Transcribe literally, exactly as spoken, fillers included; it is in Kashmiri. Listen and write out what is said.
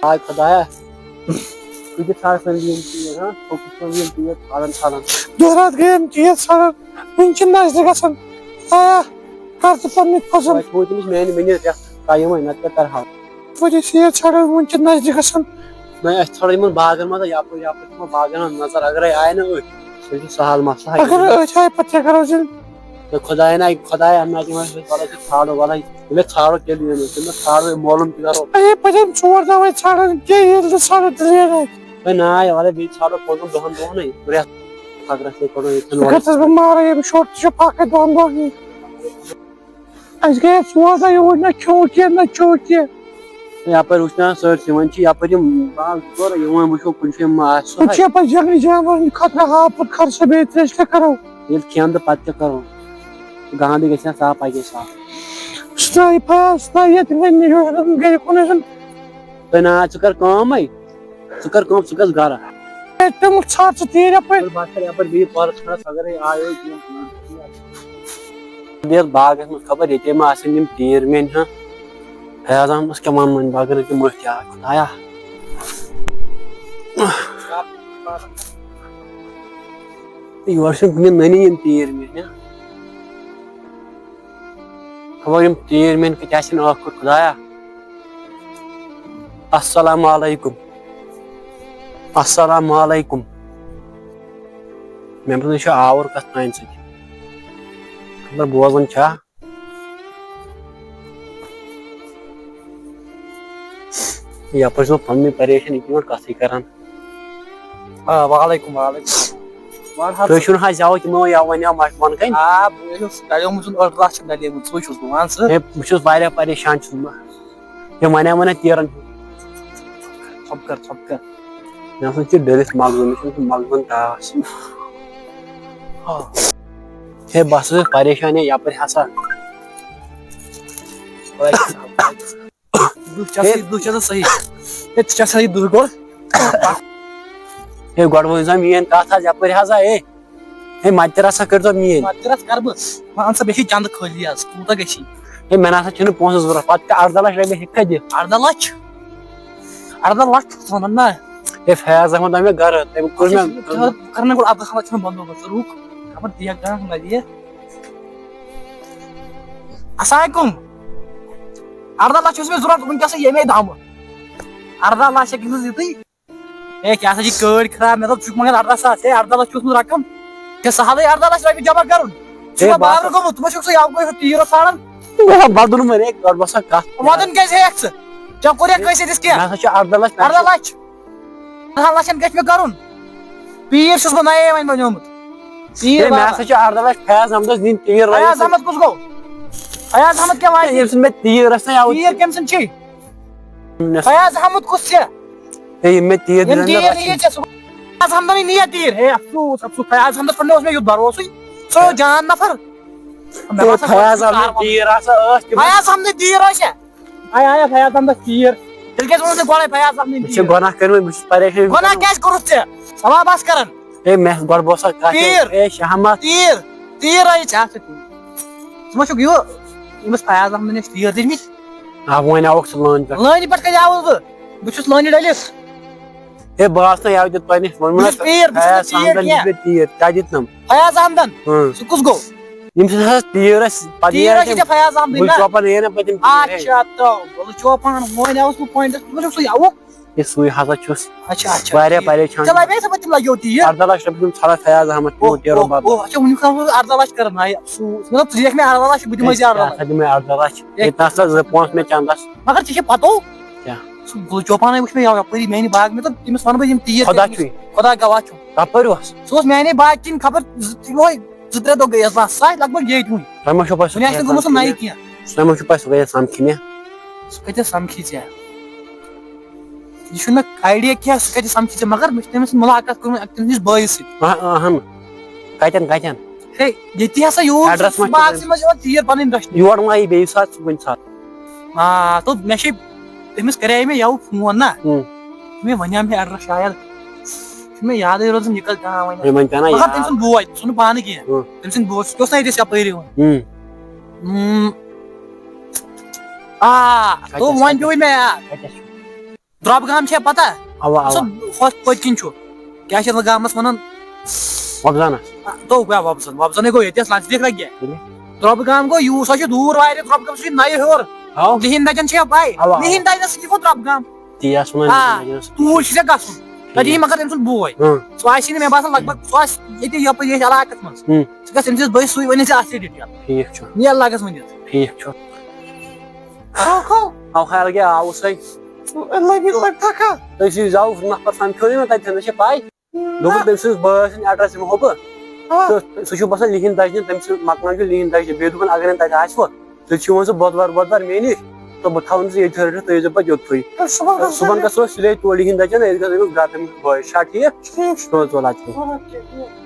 آے خۄدایا، ژٕ تہِ ژھانٛڈ سٲنۍ یِم چیٖز، ہاں؟ فوکس کٔرِو یِم چیٖز ژھانٛڈان، ژھانٛڈان۔ دۄہ راتھ گٔے یِم چیٖز ژھانٛڈان، وُنہِ چھِنہٕ نظرِ گژھان۔ خۄدایا، کر ژٕ پننہِ فضل۔ وۄنۍ ووت أمِس میانہِ وٕنہِ رٮ۪تھ ٹایمٕے، نتہٕ کیٛاہ کرٕ ہاو؟ وۄنۍ ٲسۍ یہِ ژھانٛڈان، وُنہِ چھِنہٕ نظرِ گژھان۔ نہ، أسۍ ژھانٛڈو یِمن باغن منٛز، یپٲرۍ یپٲرۍ تِمن باغن ہٕنٛز نظر، اگرے آیہِ نہٕ أتھۍ، تیٚلہِ چھُ سہل مسلہٕ۔ اگر أتھۍ آیہِ، پتہٕ کیٛاہ کرو أسۍ؟ تہٕ خۄداے نہ، خۄداے اَنناوِ تِم اَسہِ، وَلہٕ أسۍ ژھانٛڈو، وَلہٕ ییٚلہِ أسۍ ژھانٛڈو تیٚلہِ یِن أسۍ، تِم أسۍ ژھانٛڈو، یہِ معلوٗم تہِ کَرو۔ اے، پَتہٕ یِم ژور دۄہ وۄنۍ ژھانٛڈان، کیٛاہ ییٚلہِ نہٕ ژھانٛڈو تیٚلہِ یِن اَتہِ۔ ہے نا، یہِ وَلہٕ بیٚیہِ ژھانٛڈو پانٛژَن دَہَن دۄہَن ہے، رٮ۪تھ پھَکرَس تہِ کَڑو ییٚتٮ۪ن اگر وَلہٕ۔ ژٕ بہٕ مارٕ، یِم شُرۍ تہِ چھِ پھَکٕرۍ دۄن دۄہَن یِنۍ۔ اَسہِ گٔیے ژور دۄہ یوٗرۍ، نہ کھیوٚو کینٛہہ، نہ چیوٚو کینٛہہ۔ یپٲرۍ وٕچھناوان سٲرسٕے، وۄنۍ چھِ یپٲرۍ یِم باغ زٕ ژور یِوان، وٕچھو کُنہِ جایہِ ما آسہِ سُہ ہُتہِ چھُ یپٲرۍ جنگلی جانورن خٲطرٕ ہاپُت خرچہٕ، بیٚیہِ تہِ أسۍ کیٛاہ کرو؟ ییٚلہِ کھٮ۪ن تہٕ پتہٕ کیٛاہ کرو؟ گانٛدٕ گژھِ ہا صاف، پتہٕ گژھِ صاف۔ سُہ ترٛایہِ فیاض، سُہ ترٛایہِ ییٚتہِ وۄنۍ یہِ گرِ کُن زن۔ تہٕ نا، ژٕ کر کٲمٕے، ژٕ کر کٲم، ژٕ گژھ گرٕ۔ ہے، تمیُک ژھانٛڈ ژٕ تیٖرۍ یپٲرۍ۔ بہٕ کرٕ یپٲرۍ بیٚیہِ پارک کھڑا، اگرے آیو کینٛہہ۔ یتھ باغس منٛز خبر ییٚتے ما آسن یِم تیٖر میٲنۍ، ہاں؟ فیاض احمدس کیٛاہ ونہٕ وۄنۍ، بہٕ اگر أکہِ مٔٹھۍ آے، خۄدایا۔ یورٕ چھِنہٕ کُنہِ نٔنی یِم تیٖر میٲنۍ، ہاں؟ خبر یِم تیٖر میٲنۍ کَتہِ آسن ٲخٕر، خۄدایا۔ السلام علیکم۔ السلام علیکم۔ مےٚ باسان، یہِ چھُ آوُر کَتھ تانۍ سۭتۍ۔ خبر بوزان چھا؟ یپٲرۍ چھُس بہٕ پننُے پریشان، یہِ کِتھ پٲٹھۍ کتھٕے کران۔ آ، وعلیکم، وعلیکم۔ وَن حظ۔ تُہۍ چھِو نہٕ حظ یَوٕ تِمو یا وَنیو مَٹھ بۄن کَنۍ؟ آ، بہٕ چھُس ڈلیومُت، زَن ٲٹھ لَچھ چھُم ڈلیمٕژ، ژٕے چھُس بہٕ، وَن ژٕ۔ ہے، بہٕ چھُس واریاہ پریشان چھُس بہٕ۔ یہِ وَنیو وَنیو تیٖرَن ہُنٛد۔ ژھۄپہٕ کر، ژھۄپہٕ کر۔ مےٚ ہسا چھُ ڈٔلِتھ مغزٕ، مےٚ چھُنہٕ سُہ مغزَن ٹاس۔ ہے، بہٕ ہسا چھُس پریشان، ہے، یپٲرۍ ہسا۔ دُہ چھا ہے۔ صحیح، دُہ چھا صحیح۔ ہے، ژٕ چھا صحیح دُہ گۄڈٕ؟ ہے، گۄڈٕ ؤنۍ زِ میٛٲنۍ کَتھ حظ، یپٲرۍ حظ، ہے۔ ہے، مَتہِ رَژھا کٔرۍزیو میٛٲنۍ۔ مَتہِ رَژھ کَرٕ بہٕ۔ وۄنۍ اَن سا، مےٚ چھِ چَندٕ خٲلی حظ، کوٗتاہ گژھی؟ ہے، مےٚ نہ سا چھُنہٕ پونٛسہٕ ضوٚرَتھ، پَتہٕ تہِ اَرداہ لَچھ رۄپیہِ ہیٚککھا دِتھ؟ اَرداہ لَچھ؟ اَرداہ لَچھ چھُکھ ژٕ وَنان نا؟ ہے، فیاض احمد آو مےٚ گَرٕ، تٔمۍ کوٚر اچھا، مےٚ ژٕ کَر، کَر نہ گۄڈٕ اَرداہ لَچھ ہُنٛد بندوبست، رُک، خبر دِیَکھ گرٛانٛٹھ نہ دِیَکھ۔ السلام علیکم۔ اَرداہ لَچھ اوس مےٚ ضوٚرَتھ وٕنکیٚسٕے ییٚمے دَمہٕ۔ اَرداہ لَچھ ہیٚکہِ نہٕ یِتُے۔ ہے، کیٛاہ سا چھِ کٲڑۍ خراب؟ مےٚ دوٚپ، ژٕ چھُکھ مگر اَرداہ ساس، ہے، اَرداہ لَچھ چھُ اوسمُت رقم۔ ژےٚ سہلٕے اَرداہ لَچھ رۄپیہِ جمع کَرُن۔ ژٕ ہے، چھُکھ بہٕ بابرٕ ہسا گوٚمُت، ژٕ ما چھُکھ سُہ یَوٕ گوٚمُت تیٖر سان؟ ہے، بہٕ دُن وۄنۍ، ہے، گۄڈٕ بہٕ سا کَتھ۔ وَدُن کیٛازِ ہیٚکھ ژٕ؟ ژےٚ کوٚر یا کٲنٛسہِ أکِس کینٛہہ؟ مےٚ ہسا چھُ اَرداہ لَچھ۔ اَرداہ لَچھ؟ اَرداہَن لَچھَن کیٛاہ چھُ مےٚ کَرُن؟ پیٖر چھُس بہٕ نَیے وۄنۍ بَنیومُت۔ پیٖر ہے، مےٚ بابا۔ ہسا چھُ اَرداہ لَچھ، فیاض احمدَس نِنۍ تیٖر فیاض رٲیِتھ۔ احمد کُس گوٚو؟ فیاض احمد کیٛاہ ہے، واتہِ؟ ییٚمہِ سۭتۍ مےٚ تیٖر ٲسۍ نہ یَوٕ۔ تیٖر کٔمۍ سٕنٛدۍ چھِ؟ مےٚ فیاض احمد کُس چھِ؟ ہے، یِم مےٚ تیٖر یِم دِنۍ تیٖر نہ یہِ ژےٚ صُبحن۔ فیاض احمدن نِیا تیٖر؟ ہے، افسوس، افسوس، فیاض احمدس پٮ۪ٹھ نہ اوس مےٚ یُتھ بھروسٕے۔ سُہ اوس جان نفر۔ مےٚ ہے، باسان، سُہ اوس فیاض احمد کاروان۔ تیٖر آسان ٲس تِمن۔ فیاض احمدٕے تیٖر ٲسۍ یا؟ آے، آے، فیاض احمدس تیٖر۔ تیٚلہِ کیٛازِ ووٚنُتھ ژےٚ گۄڈے فیاض احمدٕے مےٚ چھِ تیٖر؟ گۄناہ کٔرمٕتۍ، بہٕ چھُس پریشان۔ گۄناہ کیٛازِ کوٚرُتھ ژےٚ؟ ژٕ ما بس کران؟ ہے، مےٚ گۄڈٕ بوز سا کتھ۔ تیٖر۔ ہے، شہمت۔ تیٖر۔ تیٖر آیہِ ژےٚ اَتھ سۭتۍ۔ ژٕ ما چھُکھ یہِ، أمِس فیاض احمدن نِش تیٖر دِتمٕتۍ؟ آ، وۄنۍ آوُکھ ژٕ لٲنہِ پٮ۪ٹھ۔ لٲنہِ پٮ۪ٹھ کتہِ آوُس بہٕ؟ بہٕ چھُس لٲنہِ ڈٔلِتھ۔ ہے، بہٕ آس نہٕ یَوٕ تہِ تۄہہِ نِش ووٚنمُت بہٕ چھُس نہ، تیٖر، بہٕ چھُس فیاض تیٖر احمدن کینٛہہ۔ دِتمٕتۍ تیٖر، کیٛاہ دِتنَم؟ فیاض احمدن؟ اۭں۔ سُہ کُس گوٚو؟ ییٚمہِ سۭتۍ ہسا تیٖر ٲسۍ، پتہٕ تیٖر نیران ٲسۍ تِم۔ یہِ فیاض احمدٕے گُلۍ نا؟ چوپان نیران پتہٕ تِم تیٖر، ہے۔ اچھا، تو گُلہٕ چوپان، وۄنۍ آوُس بہٕ پوینٹس پٮ۪ٹھ، ژٕ ما چھُکھ سُہ یَوُک؟ ہے، سُے ہسا چھُس۔ اچھا، اچھا، واریاہ ٹھیٖک۔ پریشان۔ ژےٚ لگے سا پتہٕ تِم لگیو تیٖر؟ ارداہ لچھ رۄپیہِ دِم ژھرا فیاض احمد تِمو اوہ، تیٖرو اوہ، بدلہٕ۔ اوہ، اچھا، وُنیُک تام اوس ارداہ لچھ کران، ہاے افسوس۔ مطلب، ژٕ دِکھ مےٚ ارداہ لچھ، بہٕ دِمے ژےٚ ہے، ارداہ لچھ۔ ژےٚ ہسا دِمے ارداہ لچھ۔ ہے۔ ییٚتہِ نسا زٕ پونٛسہٕ مےٚ چندس۔ مگر ژےٚ چھے پتو؟ کیٛاہ؟ سُہ گُلہٕ چوپانے وُچھ مےٚ یَوٕ یپٲری میانہِ باغہٕ۔ مےٚ دوٚپ، تٔمِس وَنہٕ بہٕ یِم تیٖر خۄدا کٔمِس؟ چھُے۔ خۄدا گواہ چھُم۔ کپٲرۍ اوس؟ سُہ اوس میانے باغہٕ کِنۍ خبر زٕ، یِہوٚے زٕ ترٛےٚ دۄہ گٔیَس بس، سُہ آسہِ لگ بگ ییٚتہِ وُنہِ۔ تۄہہِ ما چھُو پَے سُہ وُنہِ آسہِ نہٕ گوٚمُت سُہ نَیہِ سَمکھِ مےٚ؟ کینٛہہ۔ تۄہہِ ما چھُو پَے سُہ گٔیَس سَمکھِ مےٚ؟ سُہ کَتہِ سَمکھی ژےٚ؟ یہِ چھُنہٕ مےٚ idea کینٛہہ، سُہ کَتہِ سَمکھی ژےٚ، مگر مےٚ چھُ تٔمِس سۭتۍ مُلاقات کوٚرمُت، تٔمِس نِش بٲیِس سۭتۍ۔ اَہَن، اَہَن۔ کَتٮ۪ن، کَتٮ۪ن؟ ہے، ییٚتی ہسا یوٗر address ما چھُ باغسٕے تٔمِس؟ منٛز یِوان تیٖر پَنٕنۍ رَچھنہِ۔ یور ما یی بیٚیہِ ساتہٕ، سُہ کُنہِ ساتہٕ۔ آ، تو مےٚ چھے، تٔمِس کَرے مےٚ یَوٕ فون نا۔ ہُم۔ مےٚ وَنیٛام ہے address شاید۔ چھُ مےٚ یادٕے روزان، یہِ کَتھ گام وَنیٛام۔ ہے، وۄنۍ کَرٕ نا مگر یاد۔ تٔمۍ سُنٛد بوے، سُہ نہٕ پانہٕ کینٛہہ۔ ہُم۔ تٔمۍ سٕنٛدۍ بوے، سُہ تہِ اوس نا ییٚتہِ یَپٲرۍ یِوان۔ ہُم۔ ہُم۔ آ، کَتہِ تو چھُ؟ وۄنۍ پیوٚوُے مےٚ یاد۔ کَتہِ چھُ؟ درٛۄبہٕ گام چھےٚ پتہ؟ اوا سُہ اوا ہۄتھ پٔتۍ کِنۍ چھُ، کیٛاہ چھِ یَتھ گامَس وَنان؟ وۄبزانہ آ، تو گوٚو وۄبزان، وۄبزانٕے گوٚو ییٚتہِ ٲس لنٛچ لیک لگہِ۔ درٛۄبہٕ گام گوٚو یوٗت، سۄ چھِ دوٗر واریاہ، درٛۄبہٕ گام سُہ چھُ نَیہِ ہیوٚر۔ ہاو لِہِنٛد دَجَن چھےٚ پَے؟ اوا، اوا۔ لِہِنٛد دَجَس چھِ گوٚو درٛۄبہٕ گام۔ تی آس وَنان آ۔ لِہِنٛد دَجَس۔ توٗرۍ چھِ ژےٚ گژھُن۔ تَتہِ یی مگر أمۍ سُنٛد بوے۔ اۭں۔ سُہ آسی نہٕ مےٚ باسان لگ بگ، سُہ آسہِ ییٚتہِ یَپٲرۍ ییٚتھۍ علاقَس منٛز۔ اۭں۔ ژٕ گژھ أمِس بٲیِس سُے ؤنِتھ ژےٚ اَصلی ڈِٹیل۔ ٹھیٖک چھُ۔ یہِ لگس ؤنِتھ۔ ٹھیٖک چھُ۔ آو کھو۔ او خیال کیٛاہ آوُس وۄنۍ؟ لگہِ لگ تھکا۔ تُہۍ سُہ زاو نفر سمکھیو نہٕ مےٚ تَتہِ، مےٚ چھےٚ پَے۔ دوٚپُن تٔمۍ سٕنٛز بٲے سٕنٛدِ ایڈرَس دِمہو بہٕ۔ آ۔ تہٕ سُہ چھُ باسان لِہِنٛد دَجنہِ، تٔمۍ سُنٛد مکان چھُ لِہِنٛد دَجنہِ۔ بیٚیہِ دوٚپُن اگر نہٕ تَتہِ آسہِ وۄنۍ، تیٚلہِ چھُ یِوان سُہ بۄدوار بۄدوار مےٚ نِش۔ تہٕ بہٕ تھاوَن سُہ ییٚتہِ رٔٹِتھ، تُہۍ ییٖزیو پَتہٕ یوٚتھُے۔ صُبحن گژھو صُبحن گژھو أسۍ سُلے تور لِہِنٛد دَجَن، أسۍ گژھو أمِس گرٕ، تٔمِس بٲے۔ چھا ٹھیٖک؟ ٹھیٖک۔ تُل، تُل، اَدٕ کیٛاہ۔ اوکے۔